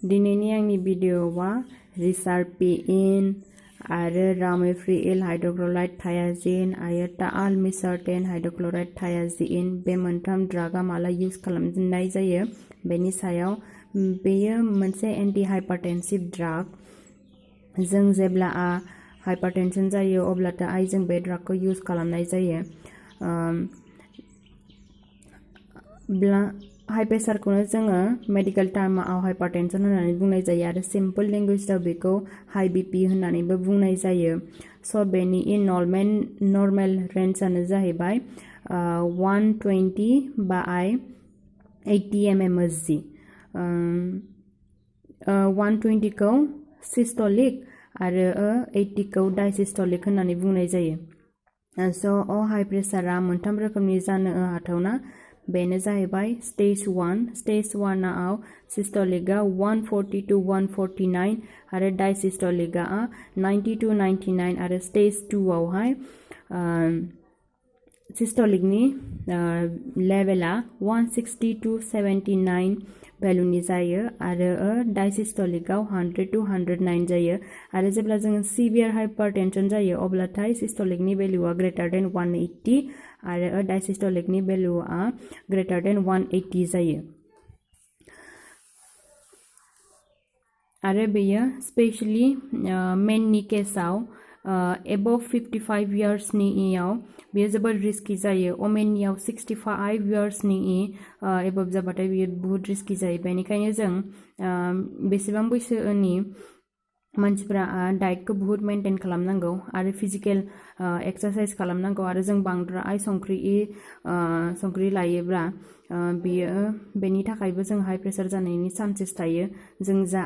दिनैनि आंनि भिडिअ'आ रिसारपिन आरो रामिफ्रिइल हाइड्रक्लराइड थायाजिन आरो टाआल मिसार्टेन हाइड्रक्लराइड थायाजिन बे मोनथाम ड्रागआ माला इउज खालामनाय जायो बेनि सायाव। बेयो मोनसे एन्टि हाइपारटेनसिभ ड्राग। जों जेब्ला हाइपारटेनसन जायो अब्लाथाय जों बे ड्रागखौ इउज खालामनाय जायो। हाइ प्रेसारखौनो जोङो मेडिकेल टार्माव हाइपारटेनसन होननानै बुंनाय जायो आरो सिम्पल लेंगुवेजाव बेखौ हाइ बिपि होननानैबो बुंनाय जायो। स' बेनि नर्मेल रेन्जआनो जाहैबाय 120 बाय 80 mmHg। 120खौ सिस्टलिक आरो 80खौ डायसिस्टलिक होननानै बुंनाय जायो। स' हाइ प्रेसारा मोनथाम रोखोमनि जानो हाथावना। बेनो जाहैबाय स्टेज 1। स्टेज 1आव सिस्टलिकआ 140 to 149 आरो डायसिस्टलिकआ 90 to 99 आरो स्टेज 2आवहाय सिस्टलिकनि लेभेला 160 to 79 भेलुनि जायो आरो डायसिस्टलिकआव 100 to 109 जायो। आरो जेब्ला जोङो सिभियार हाइपारटेनसन जायो अब्लाथाय सिस्टलिकनि भेलुआ ग्रेटार देन 180 आरो डायसिस्टलिकनि भेलुआ ग्रेटार देन 180 जायो। आरो बेयो स्पेशली मेननि केसाव एबभ 55 इयार्सनियाव बेयो जोबोर रिस्की जायो। अमेननियाव 65 इयार्सनि एबभ जाबाथाय बेयो बहुत रिस्की जायो। बेनिखायनो जों बेसेबां बैसोनि मानसिफ्रा डाइटखौ बहुत मेनटेन खालामनांगौ आरो फिजिकेल एक्सारसाइज खालामनांगौ आरो जों बांद्राय संख्रि लायोब्ला बेनि थाखायबो जों हाइ प्रेसार जानायनि चान्सेस थायो। जों जा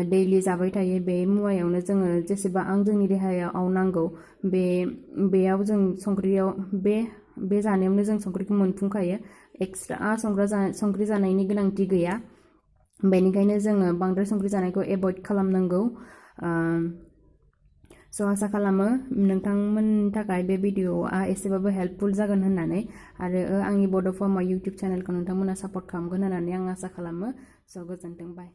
दैलि जाबाय थायो बे मुवायावनो जोङो जेसेबां जोंनि देहायाव नांगौ बेयाव जों बे जानायावनो जों संख्रिखौ मोनफुंखायो। एक्सट्रा संख्रि जानायनि गोनांथि गैया। बेनिखायनो जोङो बांद्राय संख्रि जानायखौ एभयड खालामनांगौ। स' आसा खालामो नोंथांमोननि थाखाय बे भिडिअ'आ एसेबाबो हेल्पफुल जागोन होननानै आरो आंनि बड' फर्मा इउटुब चेनेलखौ नोंथांमोना सापर्ट खालामगोन होननानै आं आसा खालामो। स' गोजोन्थों, बाय।